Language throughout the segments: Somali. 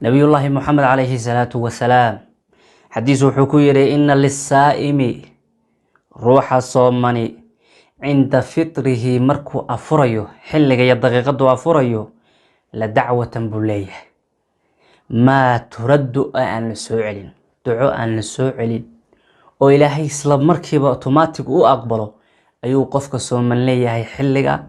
Nabiyullaahi Moxamed calayhi salaatu wasalaam xadiis wuxuu ku yidhi: "Ina lisaa'imi", ruuxa soomani, "cinda fitrihi", markuu afurayo, xilliga iyo daqiiqadu afurayo, "la dacwatan" buu leeyahay, "maa turaddu", oo aan la soo celin, duco aan la soo celin oo Ilaahay isla markiiba automatic u aqbalo ayuu qofka sooman leeyahay. Xilliga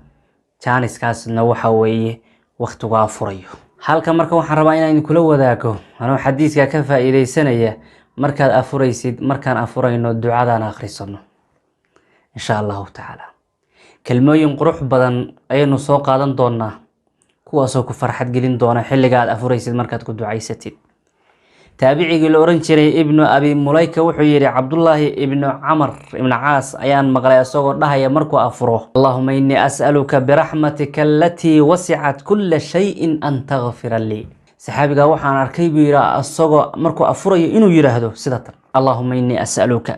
jaaniskaasna waxa weeye waqtigu afurayo. Halka marka waxaan rabaa inaan kula wadaago, anoo xadiiska ka faa'iidaysanaya, markaad afuraysid, markaan afurayno, ducadaan akhrisano insha Allahu tacaala. Kelmooyin qurux badan ayaynu soo qaadan doonaa, kuwaasoo ku farxad gelin doona xilliga aad afuraysid markaad ku ducaysatid. Taabicigii la oran jiray Ibnu Abi Mulayka wuxuu yidhi: "Cabdullaahi Ibnu Camar Ibnu Caas ayaan maqlay isagoo dhahaya markuu afuro: 'Allahuma innii as'aluka biraxmatika alatii wasicat kulla shayin an takfira lii.' Saxaabigaa waxaan arkay," buu yidhi, "isagoo markuu afurayo inuu yidhaahdo sida tan: 'Allahuma innii as'aluka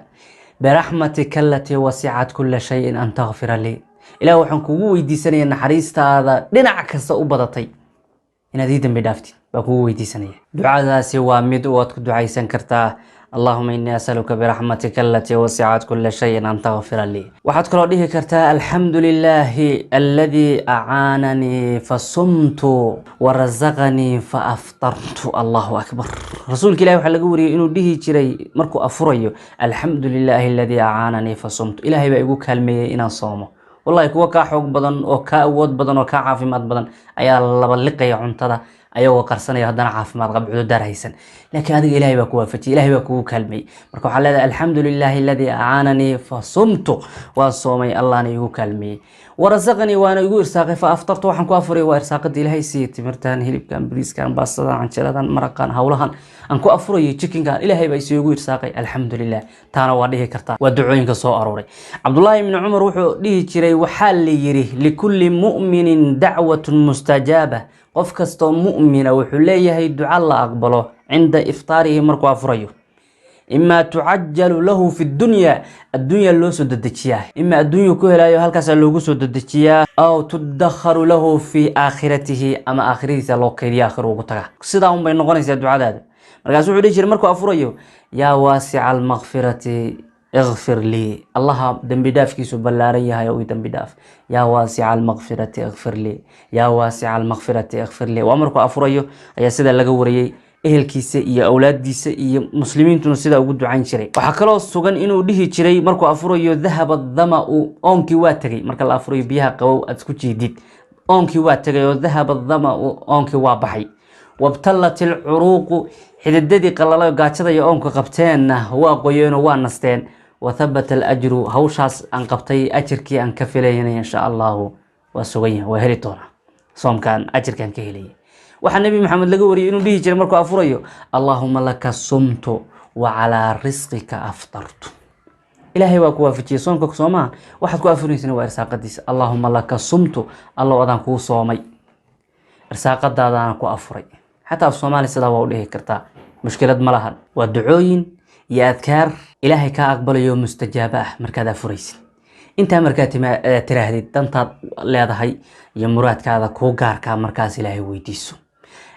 biraxmatika alatii wasicat kulla shayin an takfira lii.' Ilaah, waxaan kugu weydiisanaya naxariistaada dhinac kasta u badatay inaad ii dambi dhaaftid baa kugu weydiisanaya." Ducadaasi waa mid waad ku ducaysan kartaa: "Allahuma innii asaluka biraxmatika alatii wasicat kula shayin an takfira lii." Waxaad kaloo dhihi kartaa: "Alxamdu lilaahi aladii acaananii fasumtu warazaqanii faaftartu." Allahu akbar! Rasuulka Ilahi waxaa laga wariyey inuu dhihi jiray markuu afurayo: "Alxamdu lilaahi aladii acaananii fasumtu." Ilaahay baa igu kaalmeeyey inaan soomo. Wallahi, kuwa kaa xoog badan oo kaa awood badan oo kaa caafimaad badan ayaa laba liqaya cuntada ayagoo qarsanaya, haddana caafimaad qab, cududaar haysan, laakiin adiga Ilahay baa ku waafajiyay, Ilahay baa kugu kaalmeeyey. Marka waxaa leedahay: "Alxamdu lilaahi aladii acaananii fasumtu", waan soomay, Allahna igu kaalmeeyey, "warasaqanii", waana igu irsaaqay, "fa aftartu", waxaan ku afuray waa irsaaqada Ilaahay siiyey: timirtan, hilibkan, bariiskan, baastadan, canjeladan, maraqan, howlahan aan ku afurayo, chickenkan, Ilaahay baa isiigu irsaaqay, alxamdu lilah. Taana waa dhihi kartaa, waa ducooyinka soo arooray. Cabdullaahi Ibni Cumar wuxuu dhihi jiray: "Waxaa la yidhi: likulli mu'minin dacwatun mustajaaba." Qof kastoo mu'mina wuxuu leeyahay duca la aqbalo cinda iftaarihi, markuu afurayo. "Imaa tucajalu lahu fi dunya", addunya loo soo dedejiyaa, ima addunya ku helayo, halkaasaa loogu soo dedejiyaa, "aw tudakharu lahu fi aakhiratihi", ama aakhiradiisa loo kaydiya, aakhir ugu tagaa. Sidaa un bay noqonaysaa ducadaada. Markaasu wuxuu dhihi jiray markuu afurayo: "Yaa waasica almakfirati ikfir lii." Allaha dembi dhaafkiisu ballaaran yahay oo ii dembi dhaaf. "Yaa waasica almakfirati ikfir lii, yaa waasica almakfirati ikfir lii." Waa markuu afurayo ayaa sidaa laga wariyey. Ehelkiisa iyo awlaadiisa iyo muslimiintuna sidaa ugu ducayn jiray. Waxaa kaloo sugan inuu dhihi jiray markuu afurayo: "Dahaba dama'u", oonkii waa tegay. Marka la afurayo, biyaha qabow aad isku jiidid, oonkii waa tegay oo "dahaba dama'u", oonkii waa baxay. "Wabtallat ilcuruuqu", xididadii qalalay oo gaajada iyo oonka qabteenna waa qoyeenoo waa nasteen. "Wathabata alajru", hawshaas aan qabtay ajirkii aan ka filaynay insha Allahu waa sugan yahay, waa heli doonaa soomkaan ajirkaan ka helaya. Waxaa Nebi Maxamed laga wariyay inuu dhihi jiray markuu afurayo: "Allaahuma laka sumtu wa calaa risqika aftartu." Ilaahay waa ku waafajiyey soomka, soomaha? Waxaad ku afuraysana waa irsaaqadiisa. "Allaahuma laka sumtu", Allow adaan kuu soomay, irsaaqadaadaana ku afuray. Xataa af Soomaali sidaa waa u dhihi kartaa, mushkilad ma lahan. Waa ducooyin iyo adkaar Ilaahay kaa aqbalayo, mustajaabo ah markaad afuraysid. Intaa markaad tiraahdid, dantaad leedahay iyo muraadkaada kuu gaarkaa markaas Ilaahay weydiiso.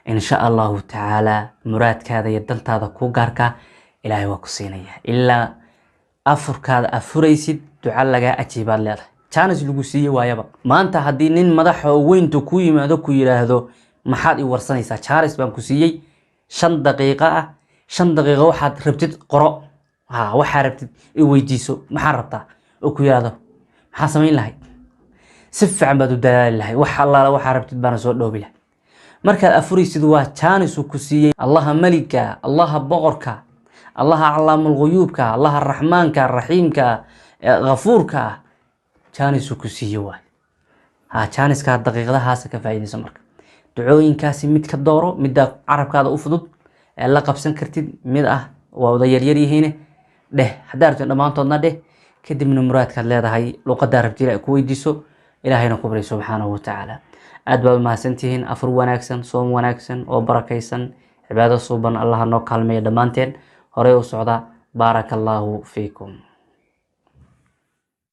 Insha Allahu tacaala, muraadkaada iyo dantaada kuu gaarkaa Ilaahay waa ku siinaya. Ilaa afurkaada afuraysid duca lagaa ajiibaad leedahay, jaanis lagu siiye waayaba. Maanta haddii nin madaxa oo weyntu ku yimaado, ku yidhaahdo: "Maxaad i warsanaysaa? Jaanis baan ku siiyey 5 daqiiqo ah, 5 daqiiqo waxaad rabtid qoro, ha waxaa rabtid i weydiiso, maxaa rabtaa?" oo ku yidhaahdo, maxaa samayn lahayd? Si fiican baad u dadaali lahayd, wax allaala waxaa rabtid baana soo dhoobi lahayd. Markaad afuraysid waa jaanis uu ku siiyey Allaha meliga, Allaha boqorka, Allaha calaamulghuyuubka, Allaha raxmaanka, raxiimka, ghafuurka ah. Jaanis uu ku siiyey waay. Ha jaaniskaa daqiiqadahaasa ka faa'iidayso. Marka ducooyinkaasi mid ka dooro, middaa carabkaada u fudud ee la qabsan kartid mid ah, waa wada yaryar yihiine, dheh. Haddaa rabtid dhammaantoodna dheh. Kadibna muraadkaad leedahay, luqadaa rabtid Ilahay ku weydiiso, Ilaahayna ku bari subxaanahu watacaala. Aad baad umahadsantihiin. Afur wanaagsan, soom wanaagsan oo barakaysan, cibaado suuban. Allaha noo kaalmeeya dhammaanteen. Horey u socda. Baaraka Allaahu fiikum.